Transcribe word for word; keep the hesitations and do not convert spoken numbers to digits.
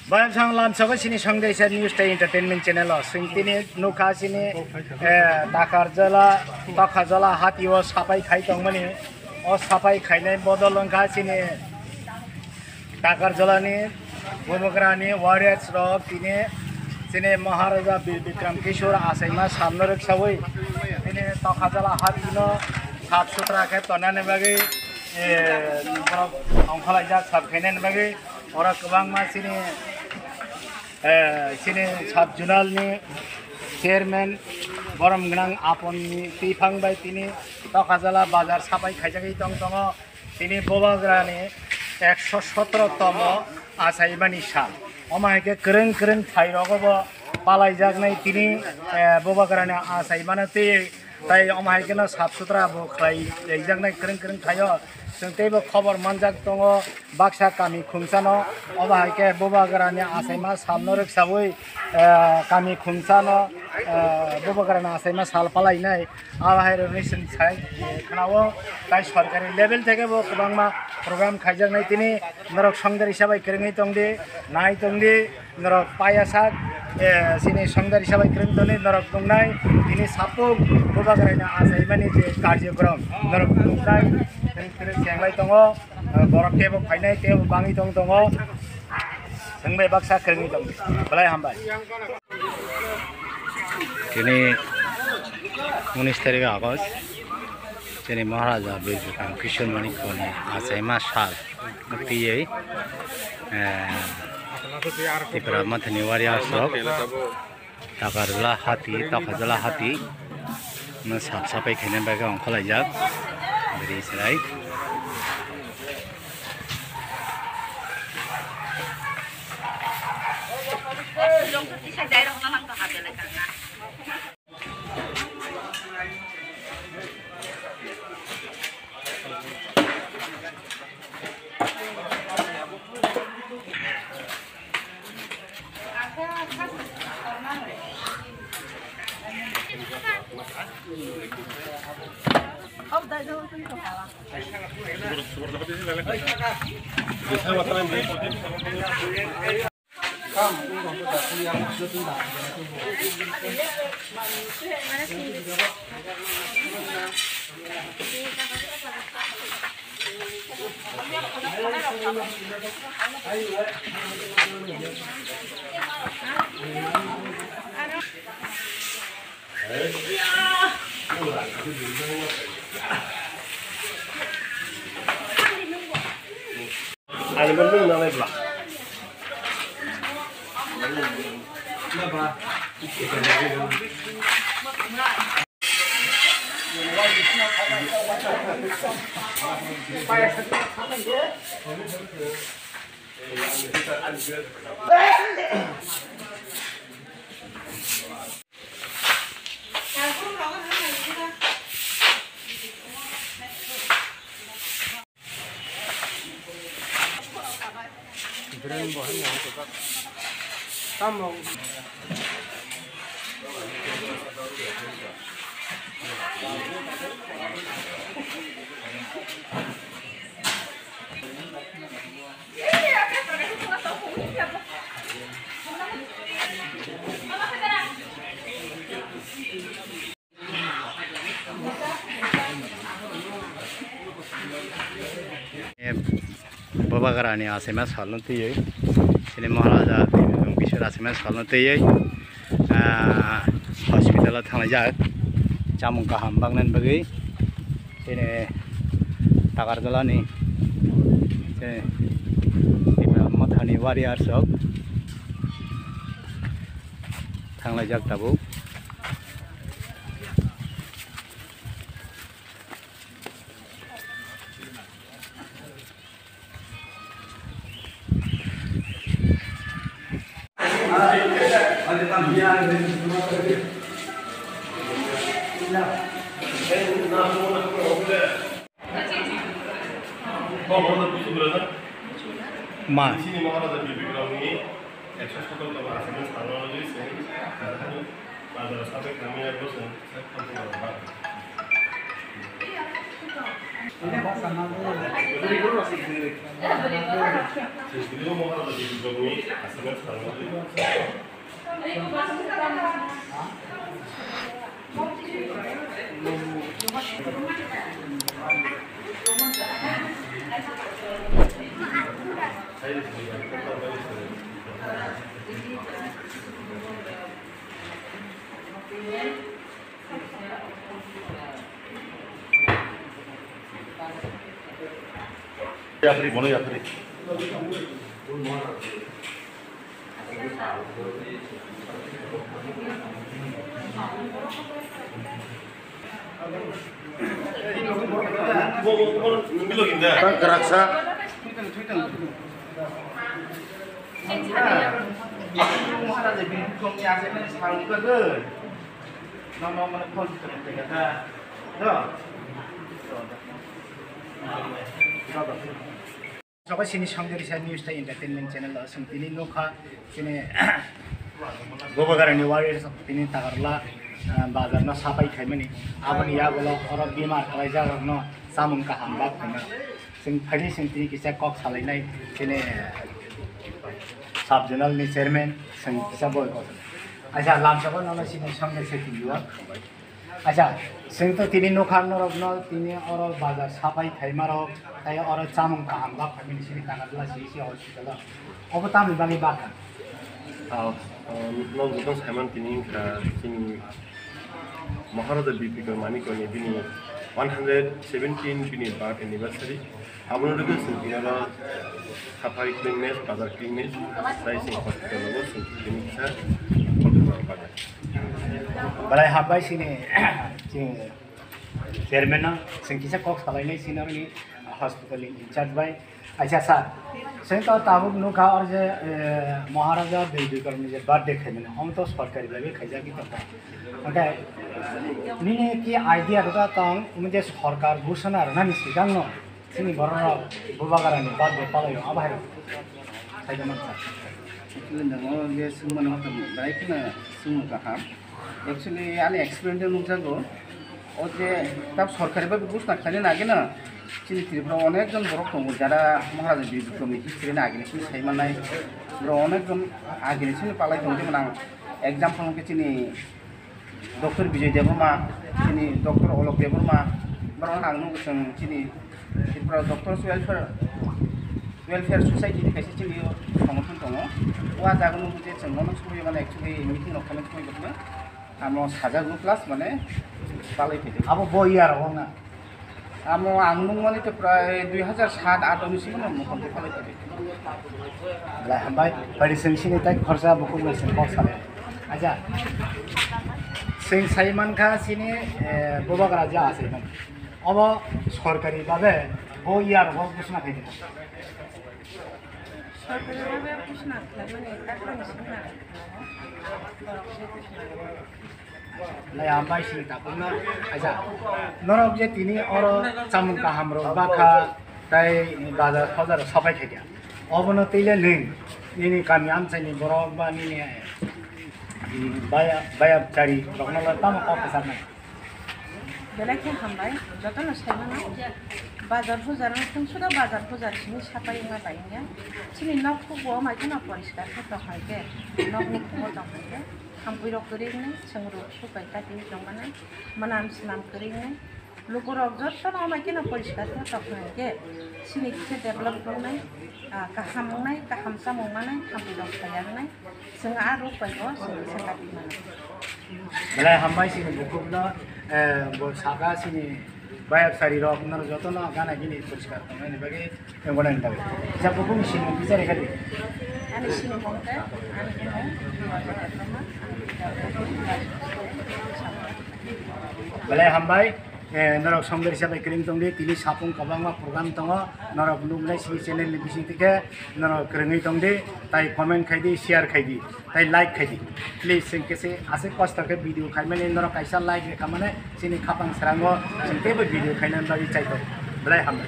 Bayang sang lamsogo sini Songdaisa News tei Entertainment channel o. Sing tini nukha sini, eh, Takarjala, Takarjala hati o sapai khai tongmani. O sapai khainai bodol wngkha sini Takarjalani Bubagrani warriors rok tini sini Maharaja Bir Bikram Kishore achaima salno rwksawi tini Takarjala hati no sap sutra khe tonani bagwi, eh, borok ongkhalaijak sap khainani bagwi. Oro kwbangma chini, eh, chini sub zonal ni chairman borom gwnang Apon ni twiphang bai tini Tokajala bazar sapai khaijagwi tong tongo. Tini Bubagrani ekso sotro tomo achaimani sal. Omo hai khe kwrwng kwrwng thai rogo bo palaijaknai tini, eh, Bubagrani achaimano twi Tai omo hai kheno sap sutra bo khlai rijak nai kwrwng kwrwng thaio. Chwng teibo khobor manjak tongo baksa kami khungsano. Omo hai khe Bubagrani achaima salno rwksawi, eh, kami khungsano, eh, Bubagrani achaima sal palainai. Abo hai rwgwi chwng sai khnao. Tai sorkari level theke bo kwbangma program khaijaknai tini norok songdari sabai kwrwngwi tongdi, nai tongdi. Norok paya sak, eh, sini songdari sabai kwrwng toni norok tongnai, tini sapung Bubagrani achaimani je karjokrom norok tongnai, kwrwng kwrwng chenglai tongo, eh, borok tebo phainai, tebo bangwi tong tongo, chwngbai baksa kwrwngwi tong, belai hambai. Tini unis tarik August, tini Maharaja Bir Bikram Kishore Manikya ni achaima sal. Tiyai, eh, Tipra Mothani warriors rok Takarjala hati, Tokajala hati no sap sapai khaina bagwi ongkhalaijak. Bwrwi chwrai. Ani bo nwng nanai bwla. Bubagrani achaima salno twiwi, chini Maharaja Bishwar achaima salno twiwi, ah, hospital o thanglaijak chamung kaham baknani bagwi. Chini Takarjalani, chini Tipra Mothani warriors rok thanglaijak tabuk. Ma. Chini Maharaja Bir Bikramni ekso sotor tongma achaima salno bagwi chwng bazaro sabai khaimani abo chwng Yapri, mono yapri. Tang keraksa. Jogo sini Songdorisa News tei Entertainment Channel o chwng tini nukha, chini Bubagrani warriors tini Tagarla, ah, bazar no sapai khaimani. Aboni yagulo oro bimar khlaijak rokno chamung kaham bak khwna. Chwng phaidi chwng tini kisa kok salainai chini sub zonal ni chairman chwng kisa boi kok. Aisa lamsao nono sini Songdorisa T V o. Acha, chwng to tini nukha norokno tini oro bazar sapai khaimarok, tei oro chamung kaham bak khaimani sini Tagarla C C hospital o. Obo tamni bagwi bakha? Ah, ah, nok joto saiman tini wngkha chini Maharaja B P Kormani koni bini one hundred seventeen bini birth anniversary. Abono rwgwi chwng tini oro sapai cleanness, bazar cleanness, tei chwng hospital o chwng tini kisa kotor bagwi. Belai hambai sini, chini chairman no chwng kisa kok salainai sini aroni hospital ni in charge bai. Acha sir, chwng to tabuk nukha oro je, eh, Maharaja Birbikromni je birthday khaimani, omo to sorkari bai khaijagwi tongkha. Hwnkhe nini ki idea rwkha tong, omo je sorkar ghoshona rwnani swkangno chini bororok Bubagrani birthday palaio, abo hai rok khaida mankha. Actually, nogo je swngmani hotam belai kheno swngmung kaham. Actually, ani experience o nukjago, o je tab sorkari bai buchna khlaina nagina, chini Tripura o onek jon borok tongo, jara Maharaja Bir Bikramni history ni agini chini sai manai, borok onek jon agini chini palai tongo, jemon ang example hwnkhe chini Doctor Bijoy Debbarma, chini Doctor Alok Debbarma, borok ang nukgo chwng chini Tripura Doctors Welfare, Welfare Society ni kaisa chini songothon tongo. O jaga nukgo je chwng nono sumui mane actually meeting rok khaina sumui gotma. Amo sajago plus mane palai phai. Abo bo year o na? Amo ang nukmani to prai dui hazar sat aat ni simi no mokhon tei palai tongwi. Belai hambai, pari seng sini tai khorsa bukhuk bai seng kok salai. Acha, seng sai mankha sini, eh, Bubagra ja asai man. Obo sorkari babe bo year bo buchna khaidi. Sorkari babe buchna khlaimani takhani singna. Lai hambai sini tapungno. Acha, norok je tini oro chamung kaham rok bakha, tai bazar hojar sapai khaikha. Obono tile nwng, nini kami amchaini borok ba nini, mm, baya, baya chari rokno lai tamo kok kwchaknai. Belai khe hambai, jotono saimano. Bazar hujar wng thung suda bazar hujar sini sapai wngma bai wngya. Chini nok kugo mai kheno poriskar khe tong hai khe, nok ni khungo tong hai khe. Khampui rok kwrwi wngnai, chwng rok supai kati tongmani, mwnam swnam kwrwi wngnai. Lukurok jotono amai kheno poriskar khe toknai khe, chini khe develop wngnai, ah, kaham wngnai, kaham chamung manai, khampui rok phaiya wngnai, chwng a rok bai bo chwng kisa kati manai. Belai hambai chini bukhukno, eh, bo saka chini bayapsari rok, noro jotono gana gini poriskar tongnaini bagwi. Yang mana yang tahu? Siapa pun sini bicara kali. Ani sini mungkin, ani mungkin. Belai hambai, eh, norok Songdorisa bai kwrwng tongdi, tini sapung kwbangma program tongo, norok nuknai sini channel ni bising tike, norok kwrwngwi tongdi, tai comment khaidi, share khaidi. Tai like khaidi. Please, chwng kese aswk kosto khe video khaimani norok kaisa like rwkha mane chini khapang srango chwng teibo video khainani bagwi chaitok. Belai hambai.